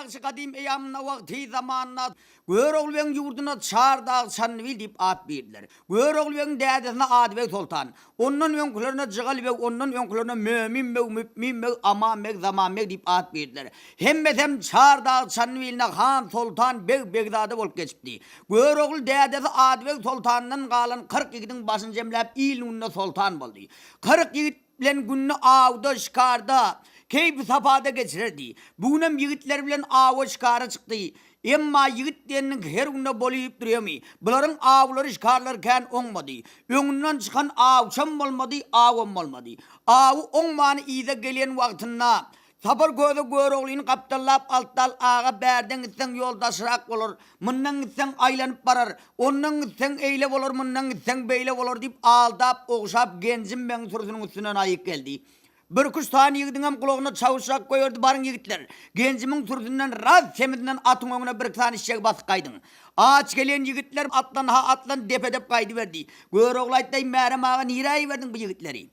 ýagşy gadym eýýamynda wagty zamanynda Görogly begiň ýurduna Çar dag Çandybil diýip at berdiler. Görogly begiň dädesine Adybeg soltan, ondan öňkülerine Jygaly beg, ondan öňkülerine Mömin beg, Mübmin beg, Aman beg, Zaman beg diýip at berdiler. Hemmesem Çar dag Çandybiline han, soltan, beg, begzada bolup geçipdi. Görogly dädesi Adybeg soltandan galan 40 ýigidiň başyny jemläp il öňünde soltan boldy. 40 ýigit bilen gününi awda, şikarda, keýpi-sapada geçirerdi. Bu günem ýigitleri bilen awa, şikara çykdy. Emma ýigit diýeniniň her günde bolyp durýamy? Bularyň awlary, şikarlary kän oňmady. Öňünden çykan awçam bolmady, awam bolmady. Awy oňmany yza gelýän wagtynda Sapar köse Göroglyny gapdallap Altdal aga bärden gitseň ýol daşrak bolar, mundan gitseň aýlanyp barar, ondan gitseň eýle bolar, mundan gitseň beýle bolar diýip aldap, ogşap Genjim begiň sürüsiniň üstünden aýyk geldi. Birküç sany ýigidiňem gulagyna çawuşrak goýberdi, Baryň ýigitler, Genjimiň sürüsinden raz semizinden atyň öňüne birki sany şişegi basyp gaýdyň. Aç gelen ýigitler atlan-ha atlan dep-edep gaýdyberdi. Görogly aýtdy, Eý, Märem aga, nirä iberdiň bu ýigitleri?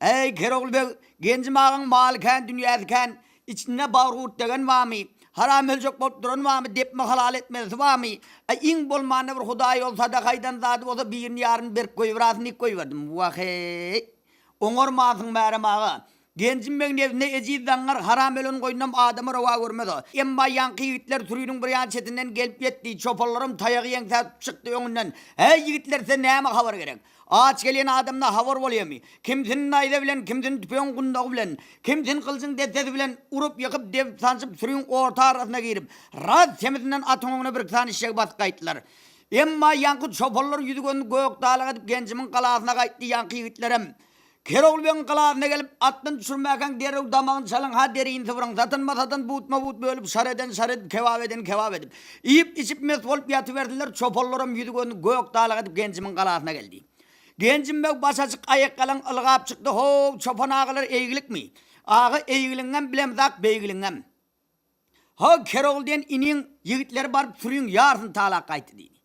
Eý, Kerogly beg, Genjim agaň maly kän, dünýäsi kän, içinde bagrgurt degen barmy? Haram öljek bolup duran barmy? Depme halal etmelisi barmy? Aý, iň bolmanda bir Hudaý ýoly sadaka aýdan zady bolsa birini-ýaryny berip goýberasyn diýip goýberdim. Wah-eý! Oňarmansyň Märem aga. Genjim beg nebsine ejiz zaňňar haram ölen goýnam adama rowa görmez-o. Emma ýaňky ýigitler süriniň bir ýan çetinden gelip ýetdi. Çopanlaram taýagy ýeňsä tutup çykdy öňünden. Häý, ýigitler, size näme habar gerek? Aç gelýän adamda habar bolýamy? Kimsini naýza bilen, kimsini tüpeňiň gundagy bilen, kimsini gylyjyň dessesi bilen urup-ýykyp, debip-sanjyp sürüň orta arasyna girip, raz semizinden atyň öňüne birki sany eşegi basyp gaýtdylar. Emma ýaňky çopanlar ýüzi-gözüni gök-dalak edip Genjimiň galasyna gaýtdy, ýaňky ýigitlerem Kerogly begiň galasyna gelip, atdan düşürmäkäň derrew damagyny çalyň, ha derini sybyryň, satynma-satyn, butma-but bölüp, şar eden şar edip, kebap eden kebap edip, iýip-içip mes bolup ýatyberdiler, çopanlaram ýüzi-gözüni gök-dalak edip Genjimiň galasyna geldi. Genjim beg baş açyk, aýakýalaň ylgap çykdy, How, çopan agalar eýgilikmi? Aga, eýgiligiňem bilemzak, beýgiligiňem. Ho, Kerogly diýen iniň ýigitleri baryp sürüň ýarsyny talap gaýtdy diýdi.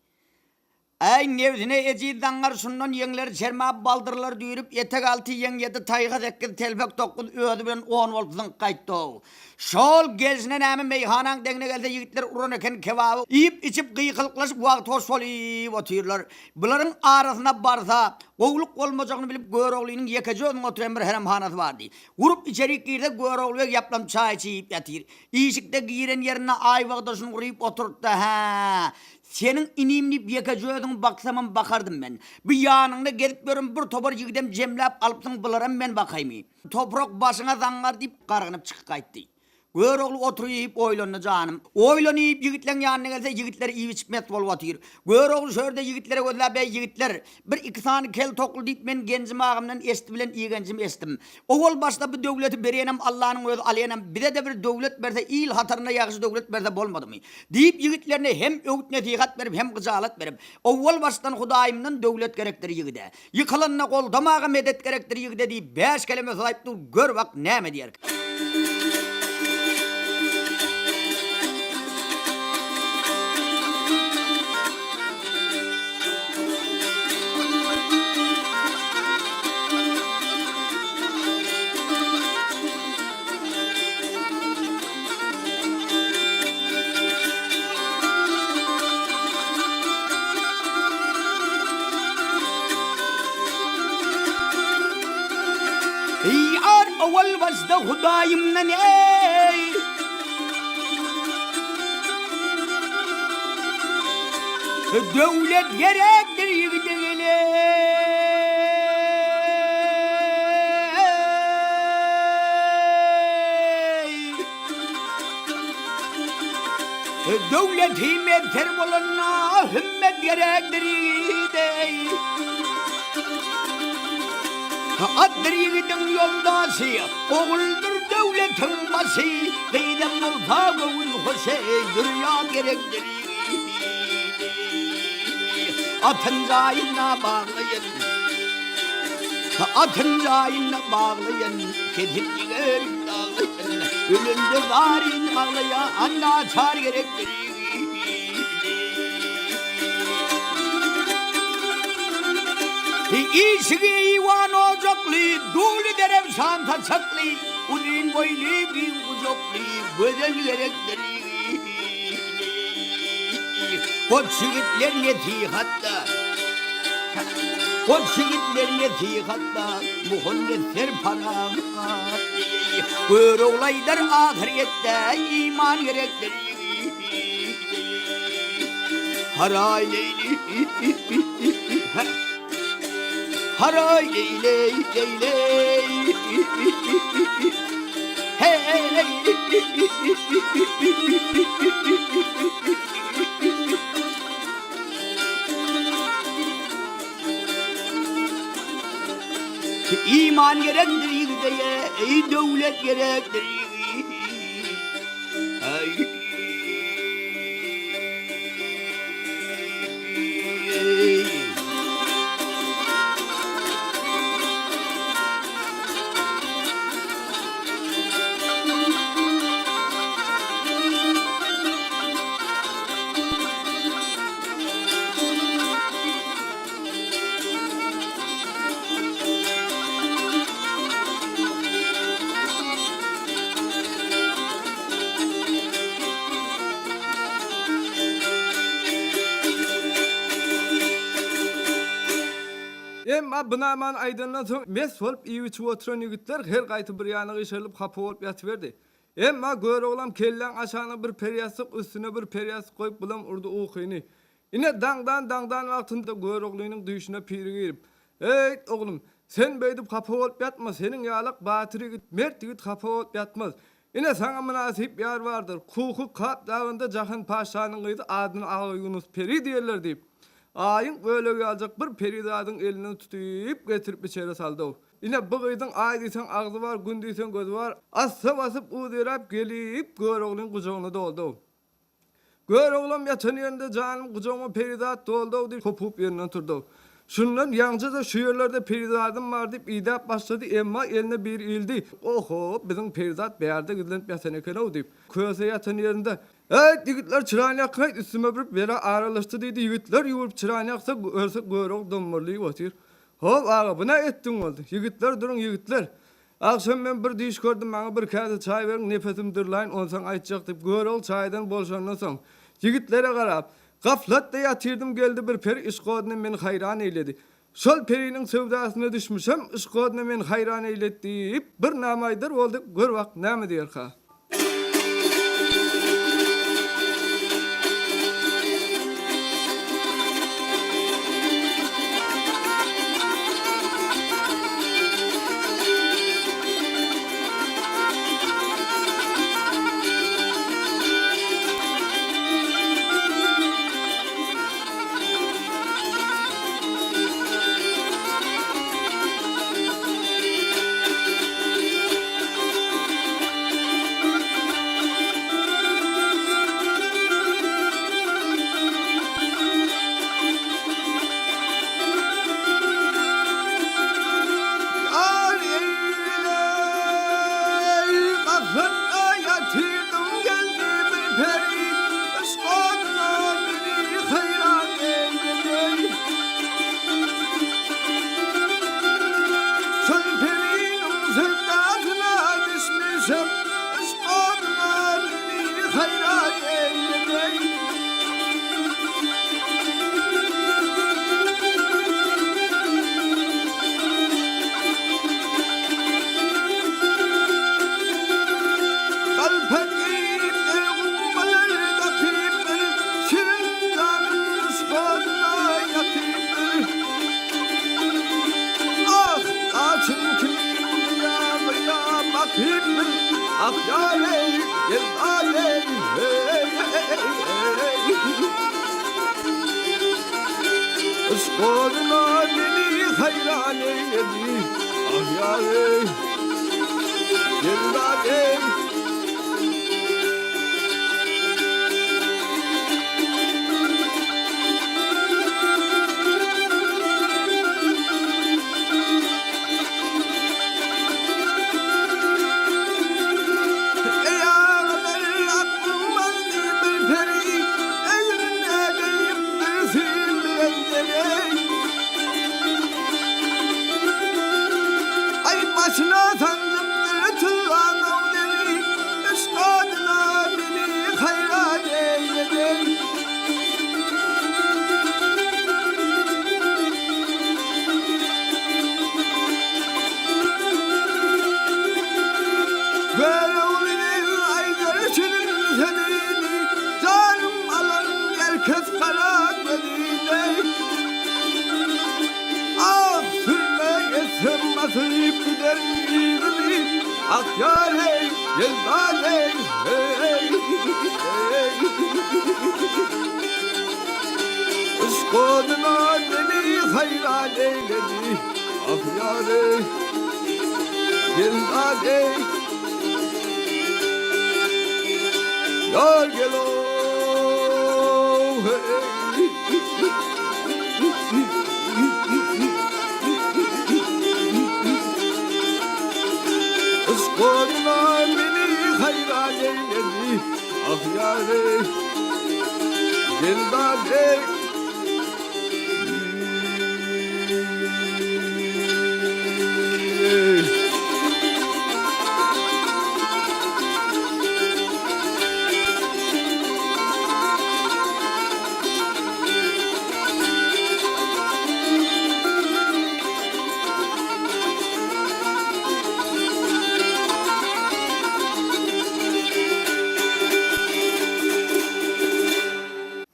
Äý, nebsine ejiz zaňňar şundan ýeňleri çermäp, baldyrlary düýrüp, etek alty, ýeň ýedi, taýga sekiz, telpek dokuz, özi bilen on bolup zyňyp gaýtdy-ow. Şol gelşine näme meýhanaň deňine gelse ýigitler uran eken kebaby iýip-içip gykylyklaşyp wagty hoş bolup otyrlar. Bularyň arasyna barsa, gowulyk bolmajagyny bilip Göroglynyň ýekeje özüniň oturan bir haremhanasy bardy. Urup içerik girse Görogly beg ýaplanyp çaý içip ýatyr. Işikde giren ýerinde aýbagdaşyny guryp oturtdy, Hä, seniň inim diýip ýekeje özüňi baksamam bakardym men. Bu ýanyňda gezip ýören bir topar ýigidem jemläp alypsyň bularam men bakaýmy? Toprak başyňa zaňňar diýip gargynyp çykyp gaýtdy. Görogly oturyp oýlandy janym. Oýlanyp ýigitleň ýanyna gelse ýigitler iýip-içip mes bolup otyr. Görogly şu ýerde ýigitlere gözläp eý ýigitler, bir iki sany kel tokly diýip men Genjim agamdan eşdi bilen igenjim eşdim. Owal başda bu döwleti berýenem Allanyň özi alýanam bize-de bir döwlet berse il hatarynda ýagşy döwlet berse bolmadymy? Diýip ýigitlerine hem öwüt-nesihat berip hem gyjalat berip, owwal başdan Hudaýymdan döwlet gerekdir ýigide. Ýykylanda goldamaga medet gerekdir ýigide diýip bäş keleme söz aýyp dur gör bak näme diýerkä. Ýar owal başda Hudaýymdan eý. Döwlet gerekdir ýigide gele. Döwleti mezher bolanda hümmet gerekdir ýigide. Atdyr ýigidiň ýoldaşy, oguldyr döwletiň başy, Gyzam bolsa göwün hoşy, zürýat gerekdir ýigide. Atyn jaýynda baglaýyn, Atyn jaýynda baglaýyn, Kesip jigerin daglaýyn, Ölende zaryn aglaýan naçar gerekdir ýigide. Işigi eýwan ojakly, duly derewşan. Şan saçakly, uzyn boýly, giň gujakly, gözel gerekdir. Goç ýigitler nesihatda, Goç ýigitler nesihatda, muhannetler parahat. Görogly aýdar ahyrýetde, iman gerekdir. Haraý leýli, haraý leýleý, leýleý, heý. Iman gerekdir ýigide, eý döwlet gerekdir ýigide. Emma bu namany aýdandan soň mes bolup iýip-içip oturan ýigitler her gaýsy bir ýana gyşarylyp hapa bolup ýatyberdi. Emma Göroglam kelläň aşagyna bir perýassyk, üstüne bir perýassyk goýup bulam urdy ukyny. Ine, daňdan daňdan wagtynda Göroglynyň düýşüne piri girip, Eýt, oglum, sen beýdip hapa bolup ýatma, seniň ýalak batyr ýigit, mert ýigit hapa bolup ýatmaz. Ine, saňa mynasyp ýar bardyr. Kuhy Kap dagynda Jahan paşanyň gyzy adyna Agaýunus peri diýerler diýip, aýyň bölegi ýaljak bir perizadyň elinden tutyp getirip içeri saldy. Ine, bu gyzyň aý diýseň agzy bar, gün diýseň gözi bar, assa basyp, uz ýöräp gelip, Göroglyň gujagyna doldy. Göroglam ýatan ýerinde janym gujagyma perizat doldy-ow diýip hopup ýerinden turdy. Şundan ýaňja-da şu ýerlerde perizadym bar diýip idäp başlady, emma eline bir ildi. Oho, biziň perizat bärde gizlenip ýatan eken-ow diýip, köse ýatan ýerinde, Äýt, ýigitler çyrany ýakyň-aýt, üstüme bir bela aralaşdy diýdi. Ýigitler ýüwürip çyrany ýaksa, görse Görogly dommalyp otyr. How, aga, bu nä etdiň boldy? Ýigitler duruň, ýigitler! Agşam men bir düýş gördüm, maňa bir käse çaý beriň, nepesim dyrlaýyn, onsoň aýtjak diýip, Görogly çaýdan bolşandan soň, ýigitlere garap, Gaflatda ýatyrdym, geldi bir peri, yşk oduna meni haýran eýledi. Şol periniň söwdasyna düşmüşem, yşk oduna meni haýran eýledi diýip, bir nama aýdar boldy, gör bak, näme diýerka? Ýar eýleý, gaflatda ýatyrdym geldi bir peri, Yşk oduna meni haýran eýledi. Şol periniň söwdasyna düşmüşem, Yşk oduna meni haýran eýledi. Galpak geýipdir, gupbalar dakypdyr, Şirin janym yşk oduna ýakypdyr. Ah, laçyn kimin ýa-ýa bakypdyr, Ah, ýar-eý, ýelda-eý, heý-heý. Yşk oduna meni haýran eýledi, Ah, ýar-eý, ýelda-eý. Eý agalar, aklym aldy bir peri, Egnine geýipdir süýüm bilen deri. Aý başym. Söýüp giderin yzyny, Ah ýar eý, gel eý, heý, heý. Yşk oduna meni haýran eýledi, Ah ýar eý, gel eý. Ýar gel ow, heý. Yşk oduna meni haýran eýledi, Ah ýar eý, gel eý.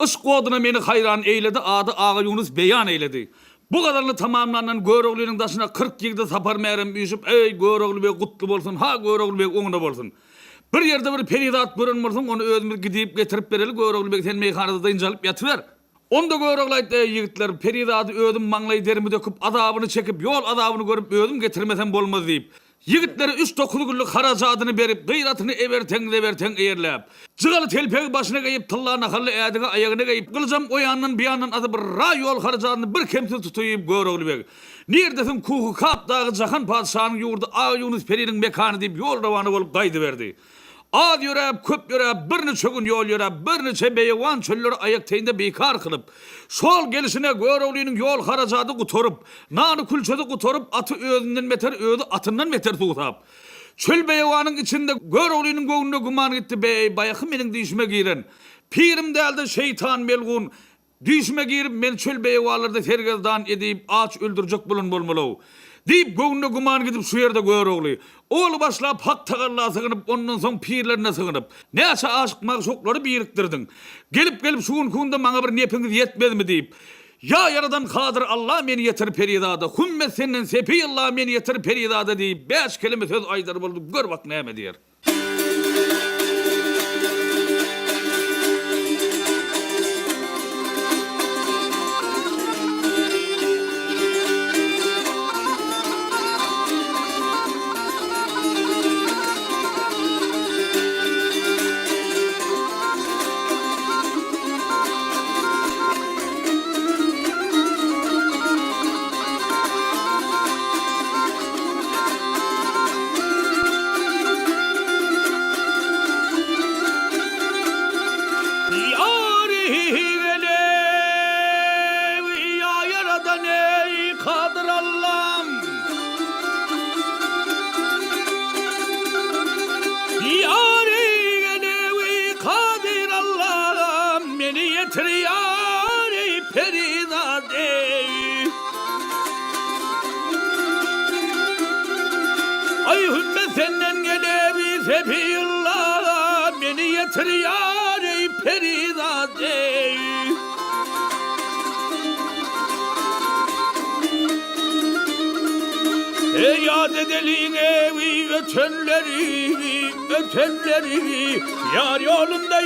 Yşk oduna meni haýran eýledi ady Agaýunus beýan eýledi. Bu gazalyny tamamlandan Göroglynyň daşyna 40 ýigdi Sapar Märem üýşüp, Eý, Görogly beg gutly bolsun, ha Görogly beg oňuna bolsun. Bir ýerde bir perizat gören bolsaň, ony özümiz gidip getirip bereli, Görogly beg sen meýhanada dynç alyp ýatyber. Onda Görogly aýtdy, Eý, ýigitler, perizady özüm maňlaý derimi döküp, azabyny çekip, ýol azabyny görüp özüm getirmesem bolmaz diýip, Ýigitlere üç-dokuz günlük harajadyny berip, gyratyny eberteň-zeberteň eýerläp, jygaly telpegi başyna geýip, tylla nahally ädigi aýagyna geýip, gylyjam o ýandan, bu ýandan asyp, ra ýol harajadyny birkemsiz tutuyp, Görogly beg, Nirdesiň Kuhy Kap dagy Jahan patyşanyň ýurdy Agaýunus periniň mekany diýip ýol rowana bolup gaýdyberdi. Az ýöräp, köp ýöräp, birniçe gün ýol ýöräp, birniçe beýewan çölleri aýak teýinde bikar kylyp, şol gelşine Göroglynyň ýol harajady gutaryp, nany-külçesi gutaryp, aty özünden beter, özi atyndan beter suwsap, çöl-beýewanyň içinde Göroglynyň göwnüne güman gitdi, Beý, baýaky meniň düýşüme giren pirim däl-de, şeýtan melgun, Düýşüme girip, meni çöl-beýewanlarda sergezdan edip, aç öldürjek bolan bolmaly-ow. Diýip, göwnüne güman gidip, şu ýerde Görogly. Ol başlap Hak tagalla sygynyp, ondan soň pirlerine sygynyp, näçe aşyk-magşuklary birikdirdiň. Gelip-gelip şu günki günde maňa bir nepiňiz ýetmezmi diýip, Ýa Ýaradan Kadyr Alla meni ýetir perizada, hümmet senden Sepiýylla meni ýetir perizada diýip, bäş keleme söz aýdar boldy, gör bak näme diýer. Ýary gelew, ýa Ýaradan eý, Kadyr Allam! Ýary gelew, Kadyr Allam, meni ýetir ýary perizat eý. Aý hümme senden gelebi sepiýylla meni ýetir ýar eý perizat eý. Eý ýat edeliň ewi ötenleri ötenleri ýar ýolunda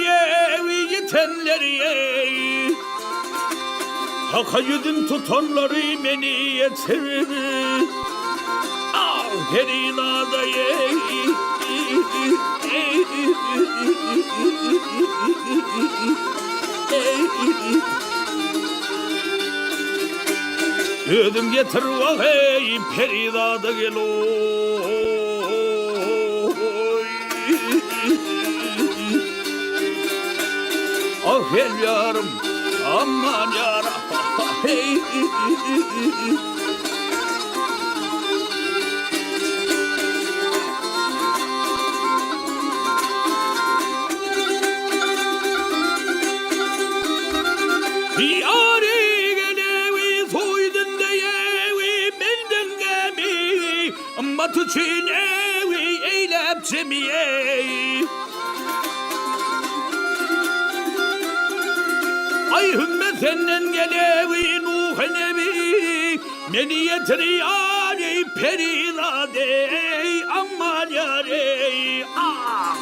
ewi ýitenleri eý. Haka ýüzün tutanlary meni ýetir. Aw, perizada eý. Özüň ýetir wah eý, perizada gel oý. Ah gel ýarym, aman ýar, heý. Ýary gelewi soýdun deýewi menden gämi, Ymmat üçin ewi eýläp jemi-eý. Aý hümme senden gelewi Nuhy nebi, Meni ýetir ýary. Eý, perizat eý, aman ýar eý, ah!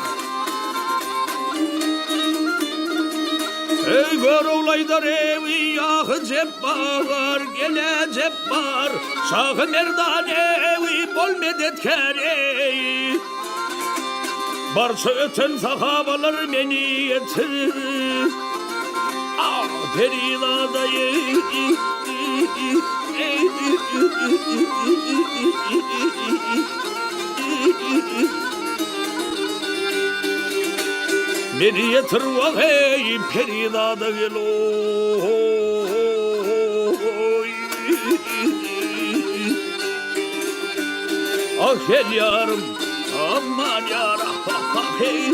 Eý, Görogly aýdar eý, ýahy Jepbar, gel-ä Jepbar, Şahy Merdan eý, bol medetkär eý. Barça öten sahabalar meni ýetir. Ah, perizada eý. Meni ýetir wah eý, perizada gel oý. Ah gel ýarym, aman ýar ah ah ah heý.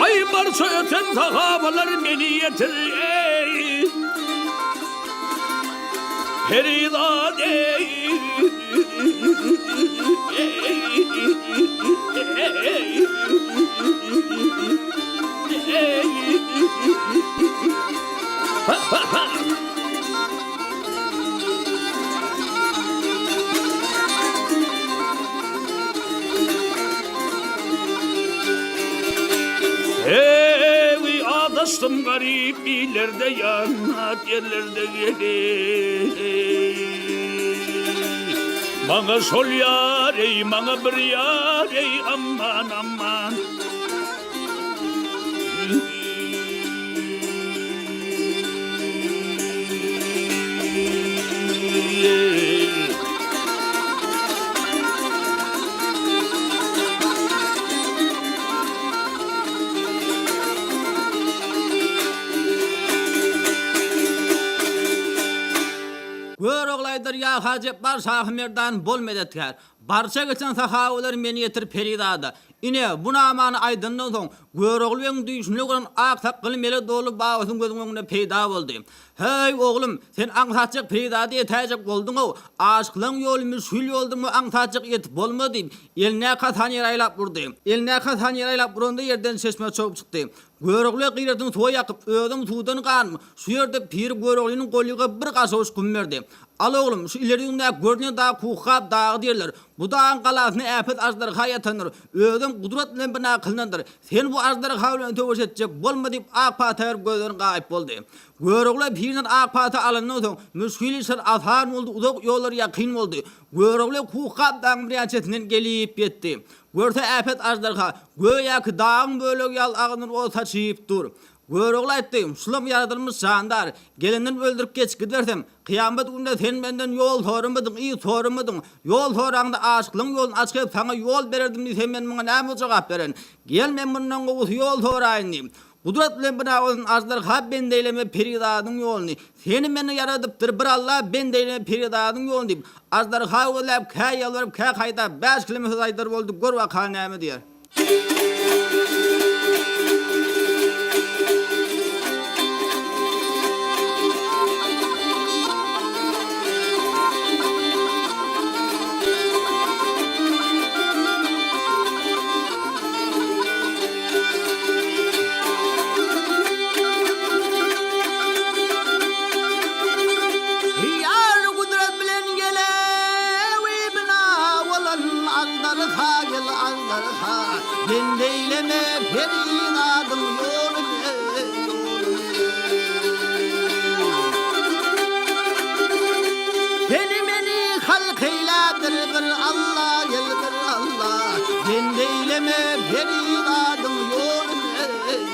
Aý barça öten sahabalar meni ýetir eý. Perizat eý. Eý, adaşdym garyp illerde ýat ýerlerde gelin. Maňa şol ýar eý, maňa bir ýar eý, aman, aman. Görogly aýdar, Ýa Hajepbar Şahymerdan bol medetkär. Barça geçen sahabalar meni ýetir perizada. Ine, bu namany aýdandan soň, Görogly begiň düýşünde gören ak sakgaly mele doly babasynyň gözüniň öňünde peýda boldy. Häý, oglum, sen aňsatjak perizada ýetäýjek bolduň-ow, aşyklaň ýoly müşgil ýoldur muňa aňsatjak ýetip bolmaz diýip, eline kasan ýer aýlap urdy. Eline kasan ýer aýlap uranda ýerden çeşme çogup çykdy. Görogly gyratyny suwa ýakyp, özem suwdan ganyp, şu ýerde pir Göroglynyň golyga bir gaşawuç gum berdi. Al oglum, şu ileri ýüňdäki görünýän dag Kuhgap dagy diýerler. Bu dagyň galasynda äpet aždarha ýatandyr. Özem gudrat bilen bina kylnandyr. Sen bu aždarha bilen söweş etjek bolma diýip, ak pata berip gözden gaýyp boldy. Görogly pirden ak pata alandan soň, müşgil işler asan boldy, uzak ýollar ýakyn boldy. Görogly Kuhgap dagyň bir ýan çetinden gelip ýetdi. Görse äpet aždarha, göýäki dagyň bölegi ýaly agzyndan ot saçyp dur. Görogly aýtdy, Şulam ýaradylmyş jandar, gelenden öldürip geçip gidibersem, kyýamat gününde sen menden ýol soramadyň, yz soramadyň, ýol soraňda aşyklygyň ýoluny açyk edip saňa ýol bererdim diýsem men muňa näme jogap bererin? Gel men mundan gowusy ýol soraýyn diýip, gudrat bilen bina bolsun aždarha bende eýleme perizadyň ýoluny, seni meni ýaradypdyr bir Alla bende eýleme perizadyň ýoluny diýip, aždarha gözläp kä ýalbaryp kä haýdap bäş keleme söz aýdar boldy, gör waka näme diýer. Ýar gudrat bilen gelewi bina bolan Agdarha gel agdarha Bende eýleme perizadyň ýoluny Seni meni halk eýlädir bir Alla gel bir Alla Bende eýleme perizadyň ýoluny ýoluny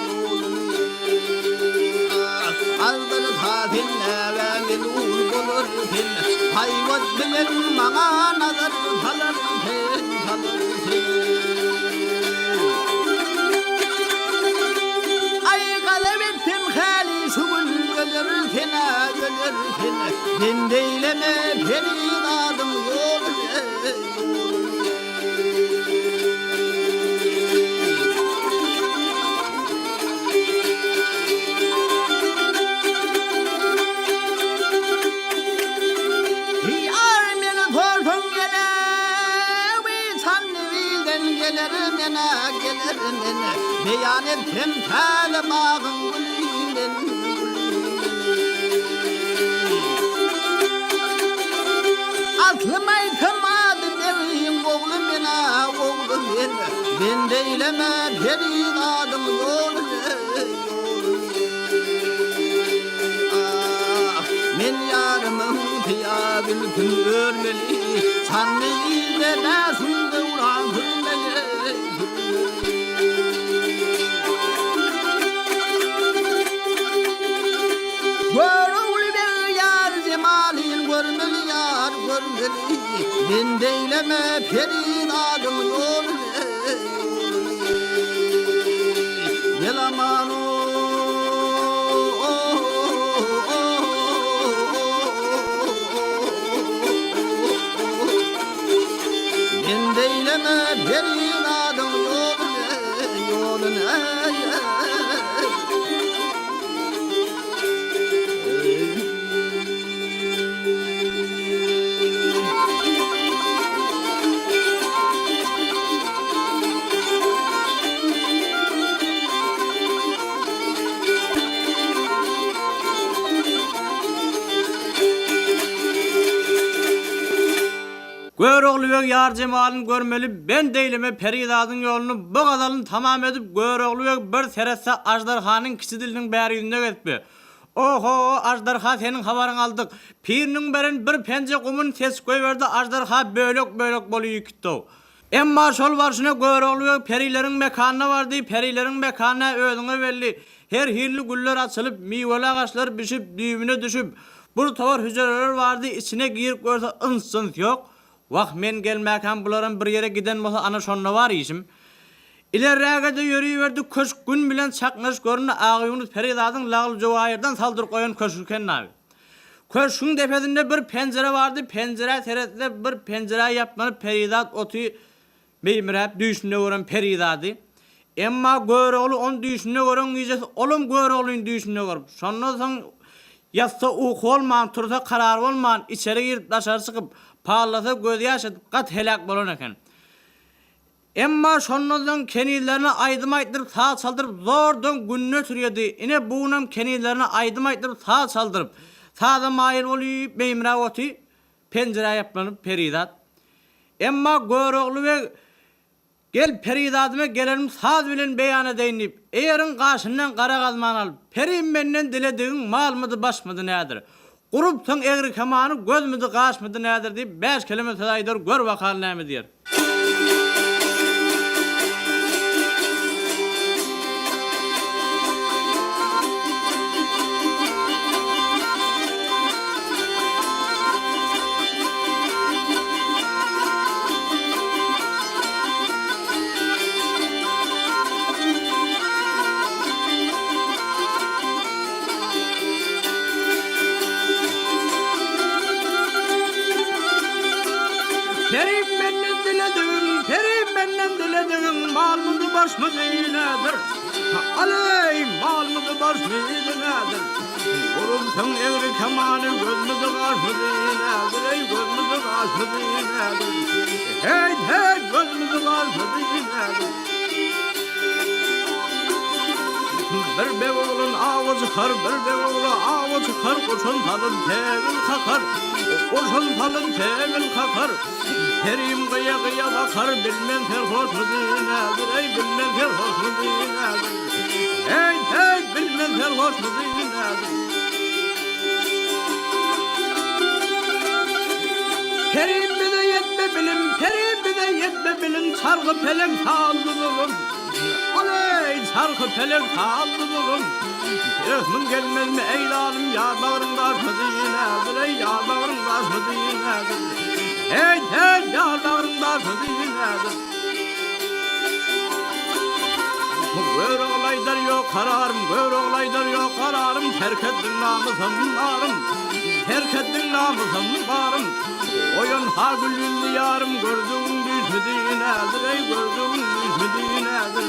Agdarha sen näge melul bolar sen Haýbat bilen maňa nazar salar sen salar sen Aý gazap etsem häli şu gün öler sen-ä öler sen Bende eýleme perizadyň ýoluny ýoluny. Ýar meni sorsaň gelewi Çandybilden geler men-ä geler men. Beýan etsem täze bagyň güli men, güli men. Aslym aýtsam ady begiň ogly men-ä, ogly men. Bende eýleme perizadyň ýoluny, ýoluny. Ah, men ýarymyň syýa zülpün örmeli, Çandy ilde bäşim döwran sürmeli, sürmeli. Görogly beg ýar jemalyn görmeli, ýar görmeli. Bende eýleme perizadyň ýoluny, ýoluny. Ýelaman-ow. Bende eýleme perizadyň ýoluny, ýoluny. Görogly beg ýar jemalyn görmeli bent eýleme perizadyň ýoluny bu gazalyny tamam edip Görogly beg bir seretse aždarhanyň kiçi diliniň bäri ýüzünde gezipdi. Oho, aždarha seniň habaryňy aldyk. Piriniň beren bir penje gumuny seçip goýberdi, aždarha bölek-bölek bolup gitdi-ow. Emma şol barşyna Görogly beg perileriň mekanyna bardy, perileriň mekany-a özüňe belli, her hilli güller açylyp, miweli agaçlar bişip, düýbüne düşüp, bir towar hüjreler bardy, içine girip görse yns-jyns ýok. Wah, men gelmäkäm bularam bir ýere giden bolsa ana şonda bar işim. Ilerräge-de ýöriberdi, köşk gün bilen çaknyş göründi, Agaýunus perizadyň lagl-jowaýyrdan saldyryp goýan köşgi eken-da. Köşgüň depesinde bir penjire bardy, penjirä seretse bir penjirä ýaplanyp perizat oty meýmiräp düýşünde gören perizady. Emma Görogly ony düýşünde gören gijesi olam Göroglyny düýşünde görüp, şondan soň ýatsa uky bolman, tursa karar bolman, içeri girip daşary çykyp, pallasa gözýaş edip gaty heläk bolan eken. Emma şondan soň kenizlerine aýdym aýtdyryp, saz çaldyryp zordan gününi ötürýärdi. Ine, bu günem kenizlerine aýdym aýtdyryp, saz çaldyryp, saza maýyl bolyp meýmiräp oty, penjirä ýaplanyp perizat. Emma Görogly beg, Gel, perizadyma gelenim saz bilen beýan edeýin diýip, eýeriň gaşyndan gara gazmany alyp, Perim menden diledigiň malmydy, başmydy, nädir? Gurupsyň egri kemany, gözmüdi, gaşmydy, nädir diýip, bäş keleme söz aýdar, gör bakaly näme diýer. Perim menden diledigiň, perim menden diledigiň, malmydy başmydy nedir? Aleý, malmydy başmydy nedir? Urulsaň egri kemany, gözmüdi gaşmydy nedir? Eý, gözmüdi gaşmydy nedir? Heý, heý, gözmüdi gaşmydy nedir? Bir beg oglan awa çykar, bir beg oglan awa çykar, Goşun salyn tebil kakar, goşun salyn tebil kakar. Perim gyýa-gyýa bakar, bilmen serhoşmydy nädir, eý, bilmen serhoşmydy nädir. Heý, heý, bilmen serhoşmydy nädir. Perim bize ýetme bilim, perim bize ýetme bilim, Çarhy peleň saldy zulum. Aleý, çarhy peleň saldy zulum. Rehmiň gelmezmi, eý zalym, Ýar bagryň daşmydy nädir, eý, ýar bagryň daşmydy nädir. Heý, heý, ýar bagryň daşmydy nädir. Görogly aýdar ýok kararym, Görogly aýdar ýok kararym, Terk etdiň namysym, arym, Terk etdiň namysym, arym. Oýan ha gül ýüzli ýarym, Gördügiň düýşmüdi nädir, eý, gördügiň düýşmüdi nädir.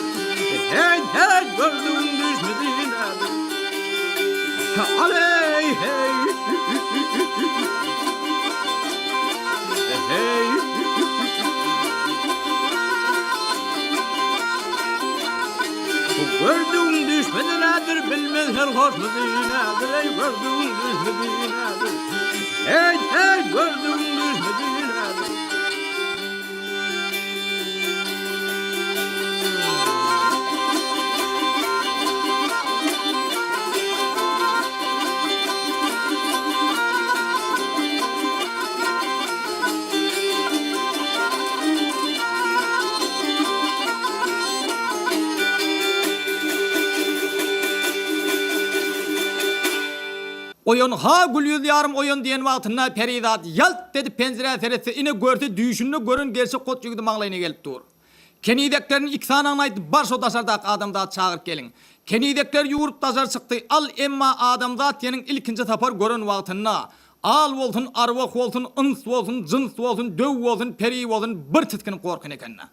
Heý, heý, gördügiň düýşmüdi nädir. Aleý, heý, heý. Nädir bilmez her hoşludy nädir eý gördügiň düşmedi nädir Eý eý gördügiň düşmedi nädir. Oýan, ha Gülýüz ýarym oýan diýen wagtynda perizat ýalt edip penjirä seretse ine görse düýşünde gören gerçek goç ýigidi maňlaýyna gelip dur. Kenizeklerini iki sanagyny aýtdy bar şo daşardaky adamzat çagyryp geliň. Kenizekler ýüwrüp daşary çykdy al emma adamzat ýeniň ilkinji sapar gören wagtynda Al bolsun, arwah bolsun, yns bolsun, jyns bolsun, döw bolsun, peri bolsun bir tisginip gorkan eken-dä.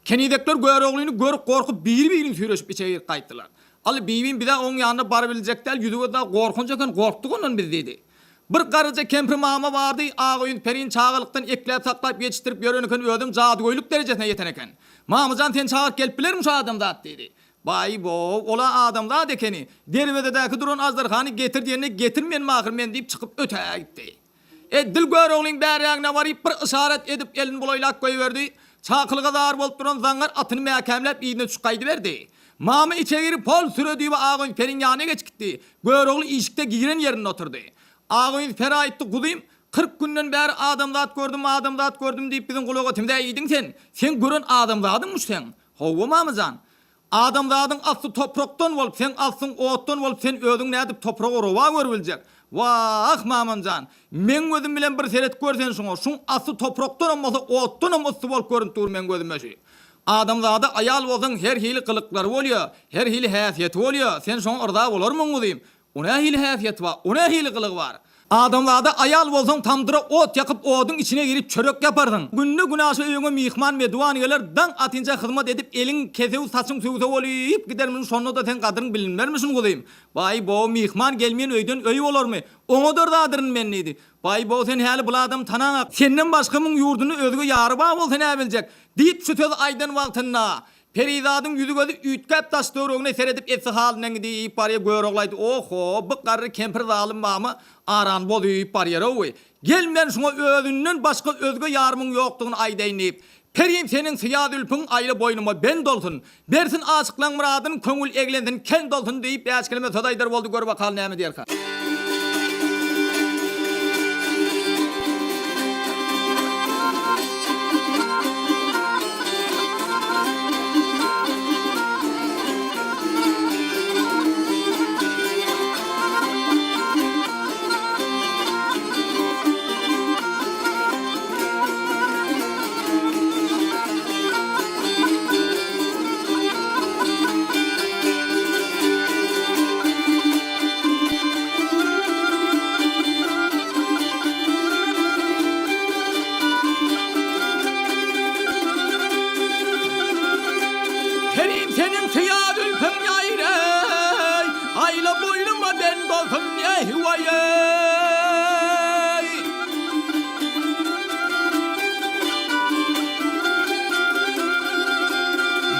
Kenizekler Göroglyny görüp gorkup biri-birini süýreşip içe girip gaýtdylar. Aly bibim biz-ä oň ýanyna barybiljek däl, ýüzi-gözi dagy gorkunç eken, gorkduk ondan biz diýdi. Bir garryja kempir mama bardy, Agaýun perini çagalykdan ekläp-saklap ýetişdirip ýören eken, özem jadygöýlük derejesine ýeten eken. Mamajan seni çagyryp gelip bilermi şu adamzat diýdi. Baý-bow, ol-a adamzat ekeni. Derwezedäki duran aždarhany getir diýende getirmenmi ahyr men diýip çykyp ötägitdi. Edil Göroglyň bärrägine baryp bir yşarat edip elini bulaýlap goýberdi. Çakylyga zar bolup duran zaňňar atyny mäkämläp yzyna düşüp gaýdyberdi. Mama içe girip hol süre düýbi Agaýunus periň ýanyna geçip gitdi. Görogly işikde giren ýerinde oturdy. Agaýunus peri aýtdy, Guzym, 40 günden bäri adamzat gördüm, adamzat gördüm diýip biziň gulak etimize iýdiň sen. Seň gören adamzadyňmyş seň. Hawa, mamajan. Adamzadyň asly toprakdan bolup, seň aslyň otdan bolup, sen özüňi nädip topraga rowa görübiljek? Wah, mamamjan, meň gözüm bilen bir seret gör sen şuňa, şuň asly toprakdanam bolsa, otdanam yssy bolup görünip dur meň gözüme şu. Adamzada aýal bolsaň her hili gylyklary bolýa, her hili häsiýeti bolýa, sen şoňa yrza bolarmyň guzym? O nähili häsiýeti bar, o nähili gylygy bar? Adamzada aýal bolsaň tamdyra ot ýakyp oduň içine girip çörek ýaparsyň. Günde-günaşa öýüňe myhman meduwan geler, daň atynça hyzmat edip eliň kesew saçyň söwse bolýyp gidermişin şonda-da seň gadyryň bilinmermişin guzym. Baý-bo, myhman gelmeýän öýden öý bolarmy? Oňa-da yrzadyryn men diýdi. Baý-bo, sen häli bul adamy tanaňak. Senden başga muň ýurdunda özge ýary bar bolsa näbiljek? Diýip şu sözi aýdan wagtynda, Perizadyň ýüzi-gözi üýtgäp daş-töweregine seredip esli halyndan gidip barýar Görogly aýtdy, Oho, bu garry kempir zalym mama arany bozup barýar-ow. Gel men şuňa özünden başga özge ýarymyň ýokdugyny aýdaýyn diýip, Perim seniň syýa zülpüň aýla boýnuma bent olsun. Bersin aşyklaň myradyn, köňül eglensin, kent olsun diýip, bäş keleme söz aýdar boldy, gör bakaly näme diýerkä. Kerim seniň syýa zülpüň ýaýraý, Aýla boýnuma bent bolsun, eý, waý-eý.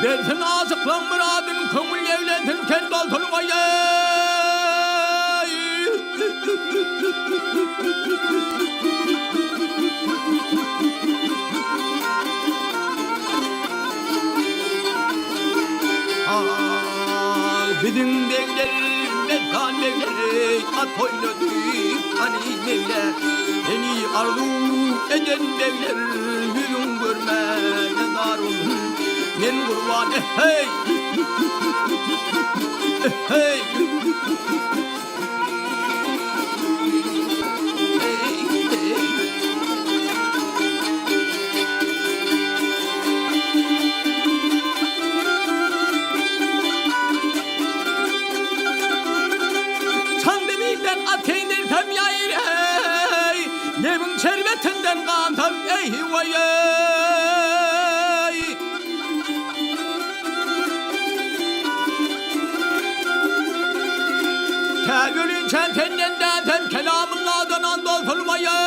Bersin aşyklaň myradyn, köňül eglensin, ten dolsun, waý-eý. Ah, biziň begler, messan begler, at oýnady, hany begler, seni arzuw eden begler, ýüzüň görmäge zar bolsun, men gurban, eh-heý, eh-heý. Çandybilden at eýlersem ýaýraý, Lebiň şerbetinden gansam eý waý-eý. Tä ölünçäm senden dänsem kelamylladan and olsun waý-eý.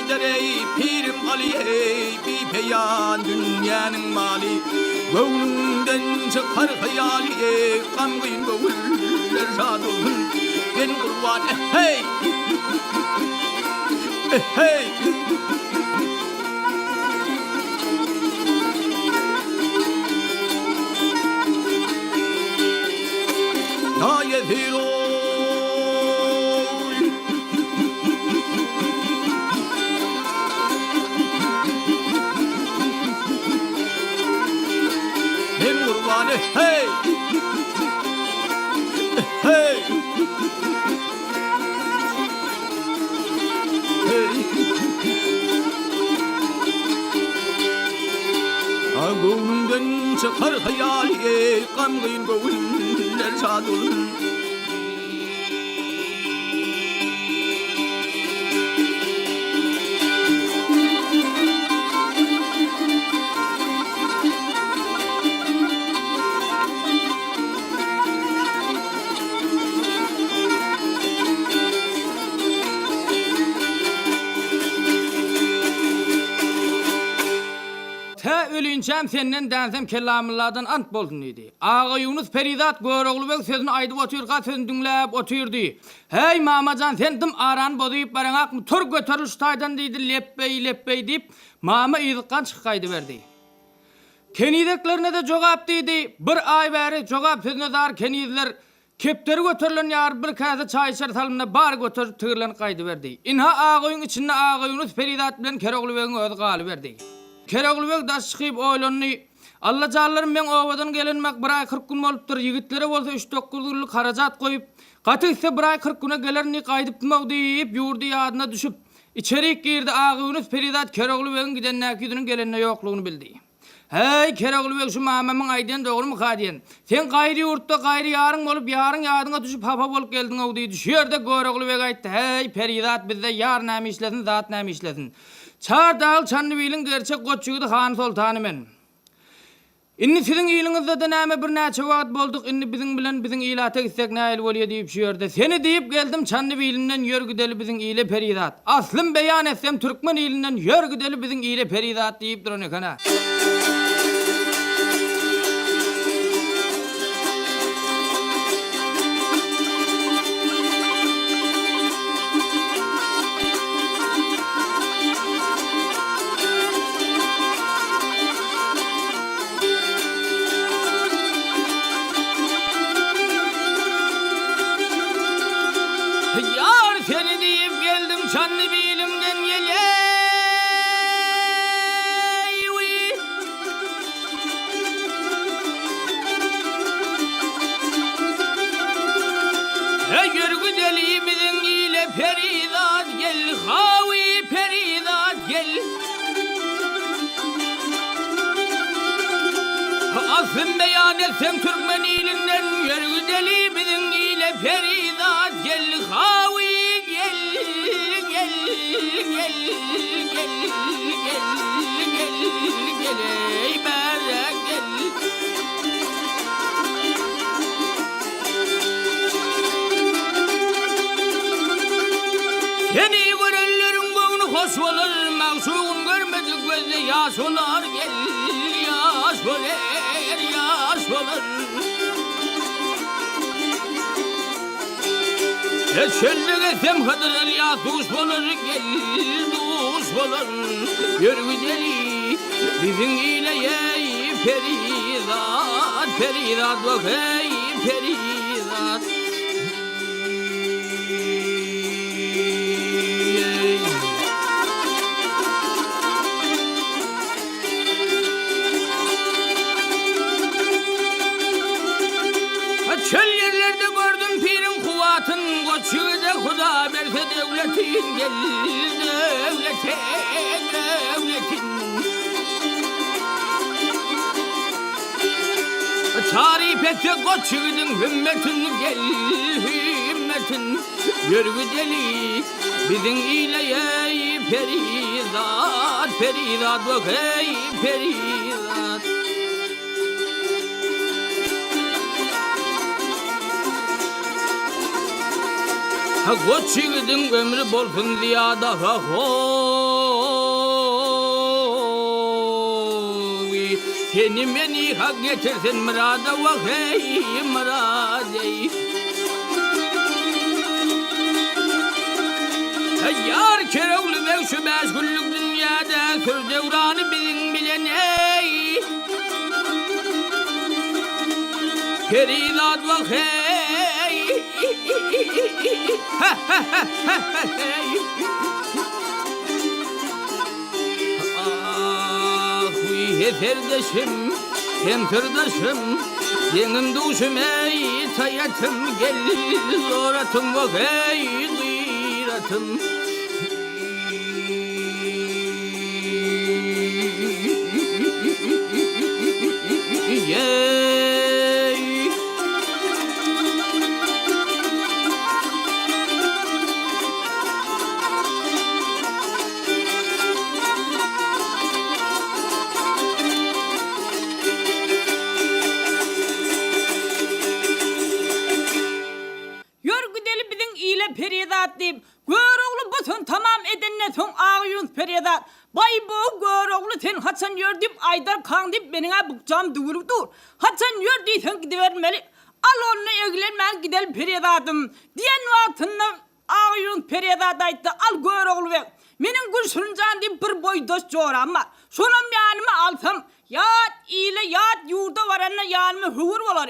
Heýder eý, pirim Aly eý, Bipeýan dünýäniň maly, Göwnüňden çykar hyýaly eý, Gamgyn göwünler şat olsun, Men gurban eh-heý! Eh-heý! Ýa ýesir-oý! Men gurban eh-heý! Eh-heý! A göwnüňden çykar hyýaly eý, Gamgyn göwünler şat bolsun. Tä ölinçäm senden dänsem Kellamylladan ant bolsun diýdi. Agaýunus perizat Görogly beg sözüni aýdyp otyrka sözüni diňläp otyrdy. Häý, mama jan, sen dym arany bozuýup baraňakmy, tur göteril şu taýdan diýdi, lepbeý, lepbeý diýip, mama yzykgan çykyp gaýdyberdi. Kenizeklerine-de jogap diýdi. Bir aý bäri jogap sözüne zar kenizler Kepderi göterilen ýar bir käse çaý içer salymda bary göterip tigirlenip gaýdyberdi. Ynha Agaýuň içinde Agaýunus perizat bilen Kerogly begiň özi galyberdi. Kerogly beg daş çykyp oýlandy. Allajanlarym meň obadan gelenime bir aý 40 gün bolupdyr, ýigitlere bolsa üç-dokuz günlük harajat goýup, gaty gitse bir aý 40 güne gelerin diýip gaýdypdym-ow diýip, ýurdy ýadyna düşüp, içerik girdi. Agaýunus perizat Kerogly begiň gidendäki ýüzüniň gelende ýoklugyny bildi. Häý, Kerogly beg, şu mamamyň aýdýany dogrumyka diýen. Sen gaýry ýurtda gaýry ýaryň bolup, ýaryň ýadyňa düşüp hapa bolup geldiň-ow diýdi. Şu ýerde Görogly beg aýtdy, Häý, perizat bizde ýar näme işlesin, zat näme işlesin. Çar dag Çandybiliň gerçek goç ýigidi han soltany men. Indi siziň iliňizde-de näme birnäçe wagt bolduk, indi biziň bilen biziň ilata gitsek nähili bolýa diýip şu ýerde seni diýip geldim Çandybilinden ýör gideli biziň ile perizat. Aslym beýan etsem türkmen ilinden ýör gideli biziň ile perizat diýip duran eken-ä. Ýar seni diýip geldim Çandy bilimden geleý wiý. Heý ýör gideli biziň ile perizat gel hawi perizat gel. Aslyn beýan etsem türkmen ilinden Ýör gideli biziň ile perizat gel hawi gel gel gel gel gel gel gel eý bärek gel. Seni görenleriň göwni hoş bolar, Magşugyn görmedik gözde ýaş bolar, Gel, ýaş bolar, ýaş bolar. Çölde gezsem Hydyr Ylýas duş bolar, Gel, duş bolar, Ýör gideli biziň ile, eý, perizat, perizat, wah, eý, perizat. Çöl ýerlerde gördüm piriň kuwwatyn, Goç ýigide Huda berse döwletin, Gel, döwletin, döwletin. Taryp etse goç ýigidiň hümmetin, Gel, hümmetin, ýör gideli biziň ile, Eý, perizat, perizat, wah, eý, perizat. Goç ýigidiň ömri bolsun zyýada, ha-ho! Seni meni hak getirsin myrada wah eý myrad eý. Ýar Kerogly beg şu bäş günlük dünýäde sür döwrany biziň bilen eý. Perizat wah eý. Ah, heserdeşim, hem syrdaşym, Deňim duşum eý, taýatym, Gel zoratym, wah eý, gyratym. Ýeý. Ýör gideli biziň ile perizat diýip, Görogly bu sözüni tamam edenden soň Agaýunus perizat, Baý bu Görogly sen haçan ýör diýip aýdarkaň diýip meniň-ä bukjam düwülip dur. Haçan ýör diýseň gidibermeli. Al onda eglenmän gideli perizadym diýen wagtynda Agaýunus perizat aýtdy, Al Görogly beg, meniň Gülşirin jan diýip bir boýdaş joram bar. Şonam ýanyma alsam, ýat ile, ýat ýurda baranda ýanyma höwür bolar.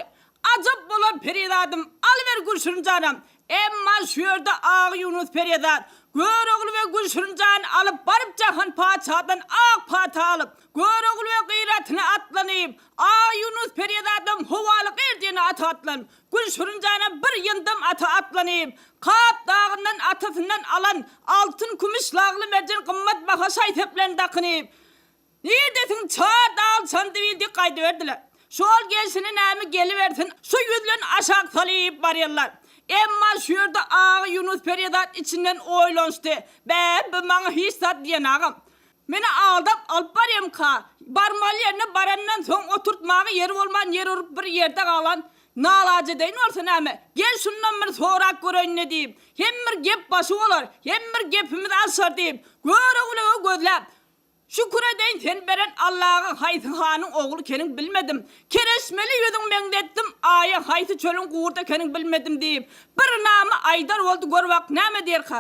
Ajap bolar perizadym, alyber Gülşirin janam. Emma şu ýerde Agaýunus perizat Görogly we Gülşirin jany alyp baryp Jahan patyşadan ak pata alyp, Görogly we Gyratyna atlanyp, Agaýunus perizadam howaly gyr diýen ata atlanyp, Gülşirin jana bir ýyndam ata atlanyp, Kap dagyndan atasyndan alan altyn-kümüş lagly-merjen gymmat baha şaý-seplerini dakynyp, Nirdesiň çar dag Çandybil diýip gaýdyberdiler. Şol gelşine näme gelibersin, şu ýüzlen aşak salyp barýarlar. Emma şu ýerde Agaýunus perizat içinden oýlanyşdy, Bä, bu maňa hiç zat diýenagam. Meni aldap alyp barýamyka? Barmaly ýerine barandan soň oturtmaga ýeri bolman ýer urup bir ýerde galan nalajedeýin bolsa näme? Gel şundan bir sorap göreýin-le diýip, hem bir gep başy bolar, hem bir gepimiz alşar diýip, Göroglygy gözläp, Şükür edeýin sen beren Allaga haýsy hanyň ogly ekeniň bilmedim. Kereşmeli ýüzüň meňzetdim aýa haýsy çölüň gurdy ekeniň bilmedim diýip, bir nama aýdar boldy gör bak näme diýerka.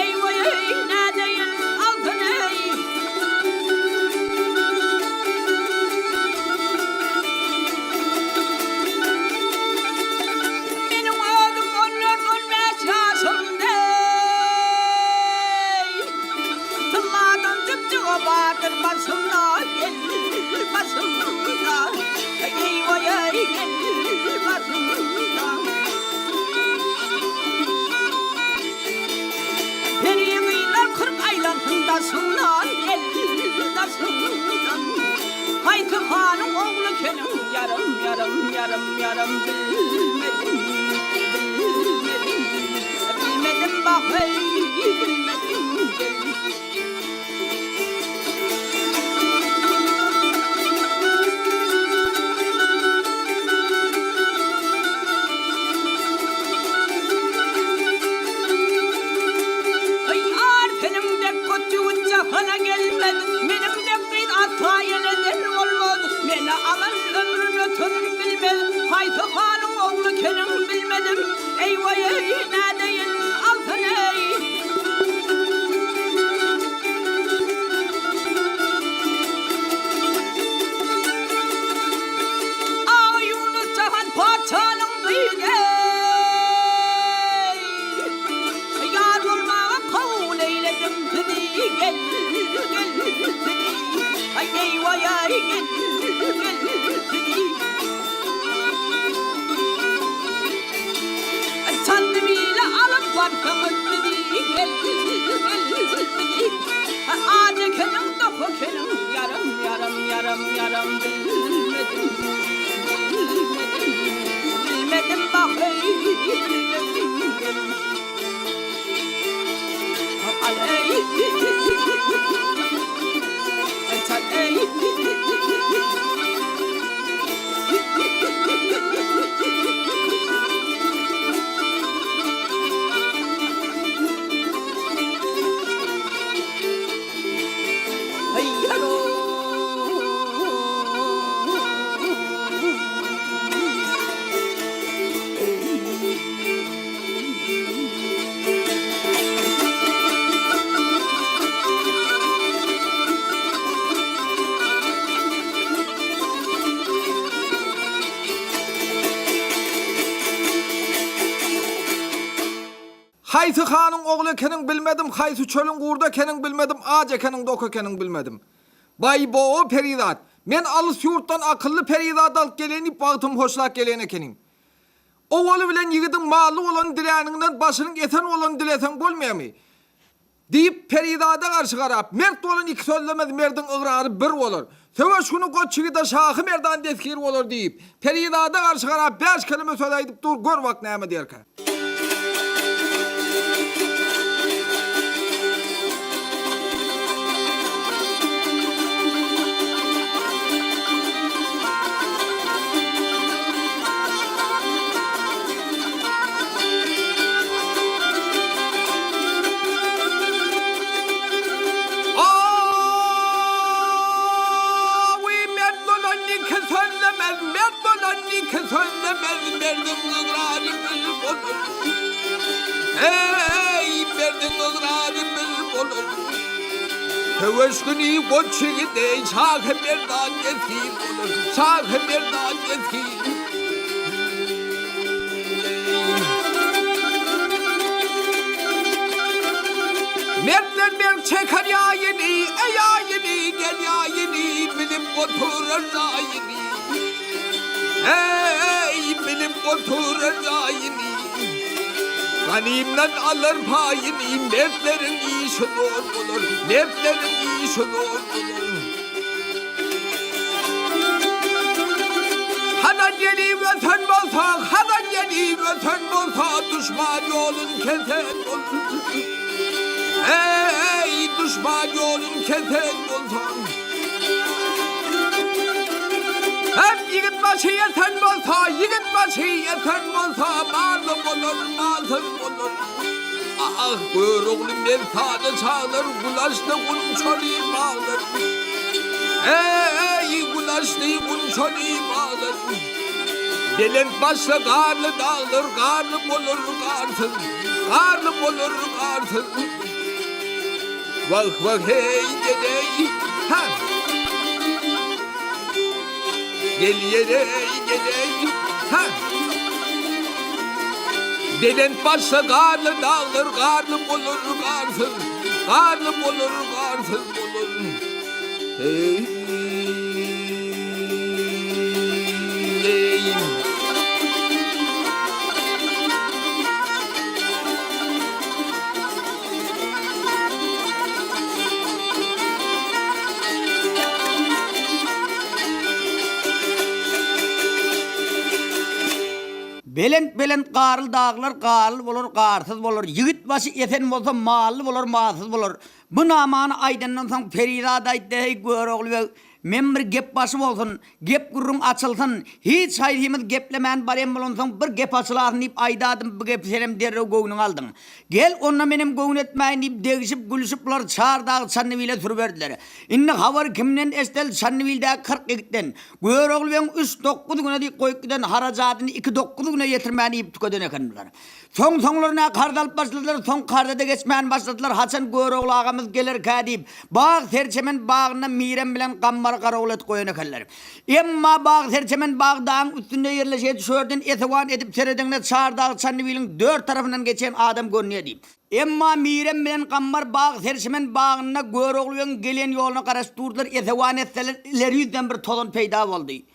Eý-weý-eý, nädeýin, altyn-eý! Meniň özüm on dört-on bäş ýaşymda-eý! Tylladan jypjyga bardyr başymda, gel başymda, eý-weý-eý, gel başymda. Peri gyzlar 40 aýlansyn daşyňdan, gel daşyňdan. Haýsy hanyň ogly ekeniň, ýarym, ýarym, ýarym, ýarym, bilmedim, bilmedim, bilmedim bah-eý, bilmedim, gel. Ýar seniň dek goç ýigit jahana gelmez, Meniň dek gyz asla ýene del bolmaz. Meni alan ömrün ötenin bilmez, Haýsy hanyň ogly ekeniň bilmedim. Eý-weý-eý, nädeýin, alsyn-eý. Agaýunus Jahan patyşanyň gyzy-eý. Ýar bolmaga kabul eýledim sizi, gel, gel sizi. Aý, eý-waý-aý, gel, gel sizi. Köňül bizi gel gel bizi Aç ekeniň dok ekeniň ýaram ýaram ýaram ýaram bilmedim bilmedim bilmedim bak eý bilmedim gel Al eý Çal eý. Haýsy hanyň ogly ekeniň bilmedim, haýsy çölüň gurdy ekeniň bilmedim, aç ekeniň, dok ekeniň bilmedim. Baý-bo-o, perizat! Men alys ýurtdan akylly perizat alyp geleýin diýip wagtym hoşlap gelen ekenim. Owaly bilen ýigidiň mally bolanyny diläniňden başynyň esen bolanyny dileseň bolmaýamy? Diýip, perizada garşy garap, Mert bolan iki sözlemez, merdiň ygrary bir bolar. Söweş güni goç ýigide şahy merdan destgir bolar diýip, perizada garşy garap bäş keleme söz aýdyp dur, gör bak näme diýerkä. Awy mert bolan iki sözlemez, mert bolan iki sözlemez, merdiň ygrary bir bolar. Eý, merdiň ygrary bir bolar. Söweş güni goç ýigide şahy merdan ýesir bolar, şahy merdan ýesir. Mertler berk çeker ýaýyny, Eý aýyny, gel ýaýyny, Bilip oturar jaýyny. Eý, bilip oturar jaýyny. Ganymdan alar paýyny, Mertleriň işi zor bolar, Mertleriň işi zor bolar. Hazan ýeli öten bolsa, Hazan ýeli öten bolsa, Duşman ýolun kesen bolsa. Eý, duşman ýolun kesen bolsa. Hem ýigit başy ýeten bolsa, Ýigit başy ýeten bolsa, Mally bolar, malsyz bolar. Ah, Görogly merdana çaglar, Gulaşly gunçaly baglar. Eý, gulaşly gunçaly baglar. Belent başly garly daglar, Garly bolar garsyz, Garly bolar garsyz. Wah, wah, heý, gedeý, ha! Gel ýere, gedeý, ha! Belent başly garly daglar, Garly bolar garsyz, Garly bolar garsyz bolar. Heý! Belent-belent garly daglar garly bolar, garsyz bolar, ýigit başy esen bolsa mally bolar, malsyz bolar. Bu namany aýdandan soň perizat aýtdy, Heý, Görogly beg, men bir gep başy bolsun, gep-gürrüň açylsyn, hiç haýsymyz geplemän barýan bolansoň bir gep açylasyn diýip aýdadym, bu gepi senem derrew göwnüňe aldyň. Gel, onda menem göwün etmäýin diýip, degişip, gülüşip bular çar dagy Çandybil'e sürüberdiler. Indi habary kimden eşideli Çandybildäki 40 ýigitden. Görogly begiň üç dokuz güne diýip goýup giden harajadyny iki dokuz güne ýetirmän iýip tükeden eken bular. Soň-soňlar nä karz alyp başladylar, soň karza-da geçmän başladylar, haçan Görogly agamyz gelerkä diýip, bag serçemen bagynda Mirem bilen Gammary garawul edip goýan ekenler. Emma bag serçemen bag dagyň üstünde ýerleşýär, şu ýerden esewan edip seredeňde Çardag Çandybiliň dört tarapyndan geçýän adam görünýär diýip. Emma Mirem bilen Gammar bag serçemen bagynda Görogly begiň gelen ýoluna garaşyp durdylar, esewan etseler ileri ýüzden bir tozan peýda boldy.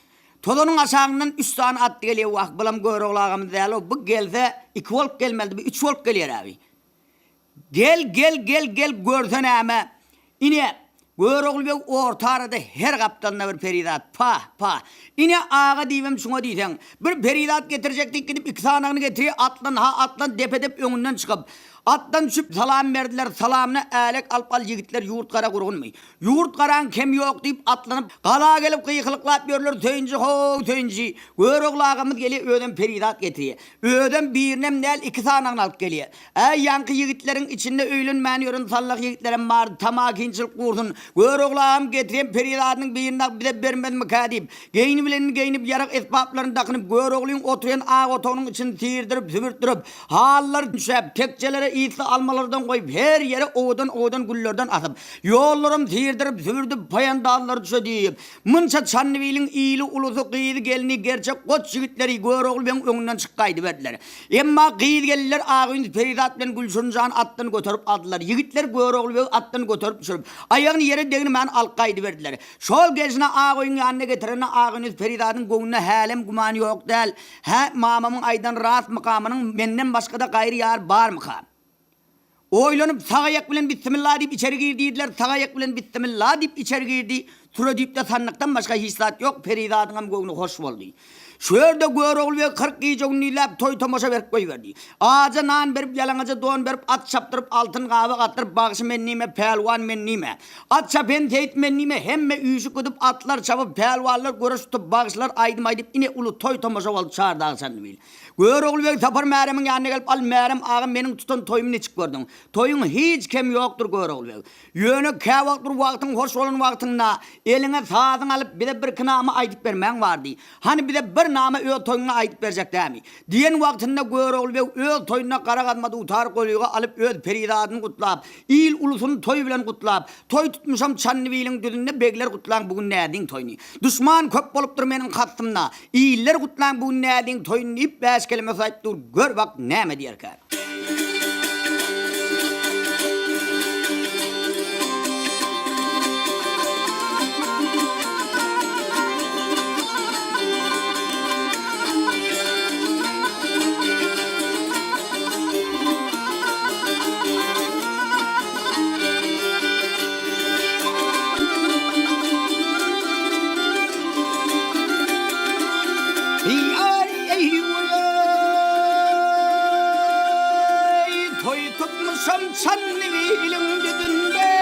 Tozanyň aşagyndan üç sany atly gelýär, wah, bulam Görogly agamyz däl-ow, bu gelse iki bolup gelmelidi, bu üç bolup gelýär-ä bi. Gel, gel, gel, gel, görse näme? Ine, Görogly beg orta arada her gapdalynda bir perizat. Pah, pah. Ine, aga diýibem şuňa diýseň. Bir perizat getirjek diýip gidip iki sanagyny getirýär, atlan, ha atlan, depe-dep öňünden çykyp. Atdan düşüp salam berdiler, salamyna älek alyp al ýigitler ýurt gara gurgunmy? Ýurt garaň kemi ýok diýip atlanyp, gala gelip gykylyklap ýörler, söýünji how, söýünji. Görogly agamyz gelýär, özem perizat getirýär. Özem birinem däl, iki sanagyny alyp gelýär. Äý, ýaňky ýigitleriň içinde öýlenmän ýören sallak ýigitlerem bardy, tamakinçilik gursun, Görogly agam getiren perizadynyň birini dagy bize bermezmikä diýip, geýnibilenini geýnip, ýarag-esbaplaryny dakynyp, Göroglyň oturýan ak otagynyň içini syrdyrip, sübürtdirip, halylar düşäp, tekjelere ysly almalardan goýup, her ýere owadan-owadan güllerden asyp, ýollaram syrdyrip, sübürdip, paýandazlary düşedip, munça Çandybiliň ili-ulusy, gyzy-gelni, gerçek goç ýigitleri Görogly begiň öňünden çykyp gaýdyberdiler. Emma gyz-gelinler Agüýnüz Perizat bilen Gülşirin jany atdan göterip aldylar. Ýigitler Görogly begi atdan göterip düşürip, aýagyny ýere degirmän alyp gaýdyberdiler. Şol gelşine Agöýüň ýanyna getirende Agüýnüz Perizadyň göwnüne hälem güman ýok däl, Hä, mamamyň aýdany rastmyka, munuň menden başga-da gaýry ýary barmyka? Oýlanyp, sag aýak bilen bissimilla diýip içeri gir diýdiler, sag aýak bilen bissimilla diýip içeri girdi. Süredipde sandykdan başga hiç zat ýok, Perizadyňam göwni hoş boldy. Şu ýerde Görogly beg 40 gije-gündizläp toý-tomaşa berip goýberdi. Aja nan berip, ýalaňaja don berip, at çapdyryp, altyn gabak atdyryp, bagşy men diýme, pälwan men diýme, at çapan seýit men diýme, hemme üýşüp gidip, atlar çapyp, pälwanlar göreş tutup, bagşylar aýdym aýdyp, ine uly toý-tomaşa boldy Çardagy Çandybil. Görogly beg Sapar Märemiň ýanyna gelip, Al, Märem aga, meniň tutan toýumy niçik gördüň? Toýuň hiç kemi ýokdur, Görogly beg. Ýöne käwagt bir wagtyň hoş bolan wagtyňda eliňe sazyňy alyp, bize birki nama aýdyp bermäň bardy. Hany bize bir nama öz toýuňda aýdyp berjek dämi? Diýen wagtynda Görogly beg öz toýunda gara gazma dutar golyga alyp öz perizadyny gutlap, il ulusyny toý bilen gutlap, Toý tutmuşam Çandybiliň düzünde begler gutlaň bu gün näziň toýuny. Duşman köp bolupdyr meniň kastymda. Iller gutlaň bu gün näziň toýuny diýip bäş keleme söz aýdyp dur, gör bak näme diýerkä. Toý tutmuşam Çandybiliň düzünde.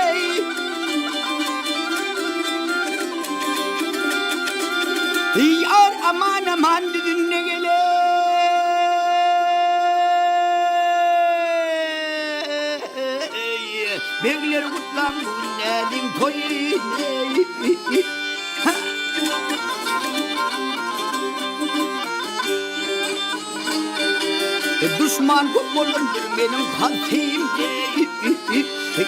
Ýar aman aman düzünde gele. Begler gutlaň bu gün näziň toýy. Duşman köp bolandyr meniň haltym.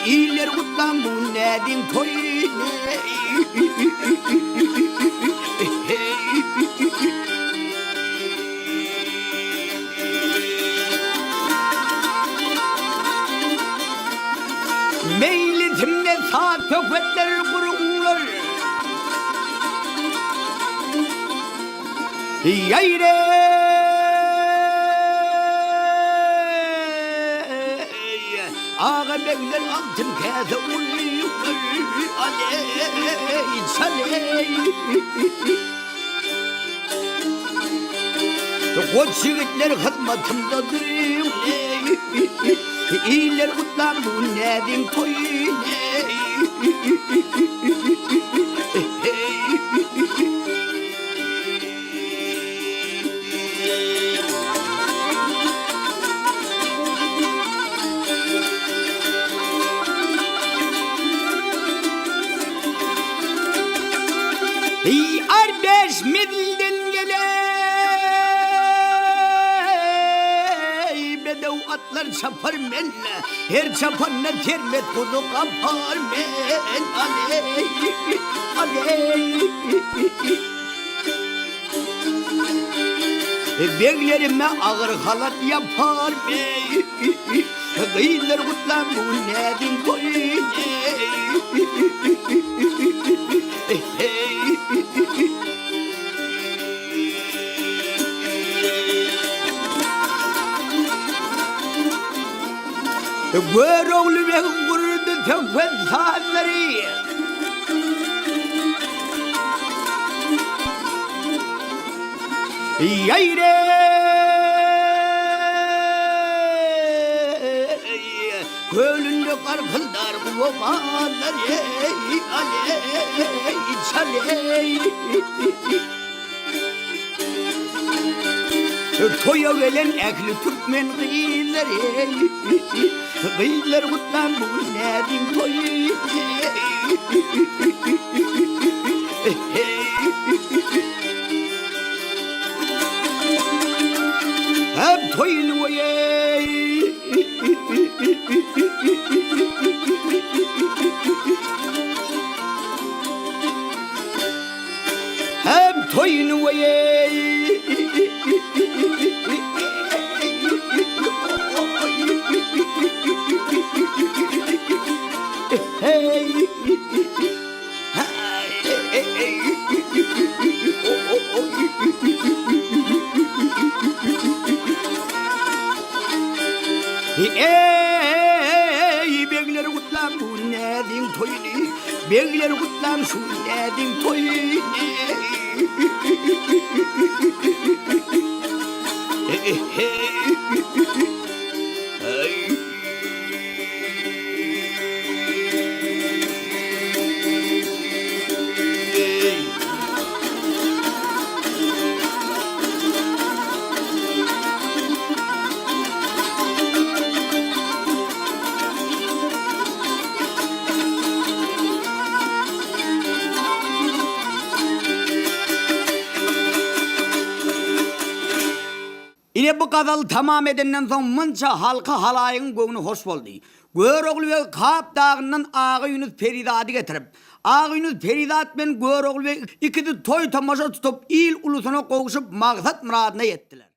Iller gutlaň bu gün näziň toýy. Meýlisimde saz-söhbetler guruňlar. Ýaýraý! Aga begler altyn käse ulylar, aleý, çaleý. Goç ýigitler hyzmatymdadyr, Iller gutlar bu näziň toýuny. Arbeş mezilden gelen bedew atlar çapar men, Her çapanda termet buzy gapar men, Aleý, aleý. Beglerime agyr halat ýapar men, Gyzlar gutlan bu näziň toýuny. Görogly beg gurdy söhbet sazlary. Ýaýra Kölünde garkyldar guba bazlary, aleý, çaleý. Toýa gelen ähli türkmen gyzlary, Gyzlar gutlan bu gün näziň toýy. Hep toýuny goýaý. Hem toýuny goýaý. Hey. Eý, begler gutlaň bu näziň toýuny, Begler gutlaň şu näziň toýuny. Ine bu gazaly tamam edenden soň munça halka halaýygyň göwni hoş boldy. Görogly beg Kap dagyndan Agaýunus perizady getirip, Agaýunus perizat bilen Görogly beg ikisi toý-tomaşa tutup, il-ulusyna gowşup maksat-myradyna ýetdiler.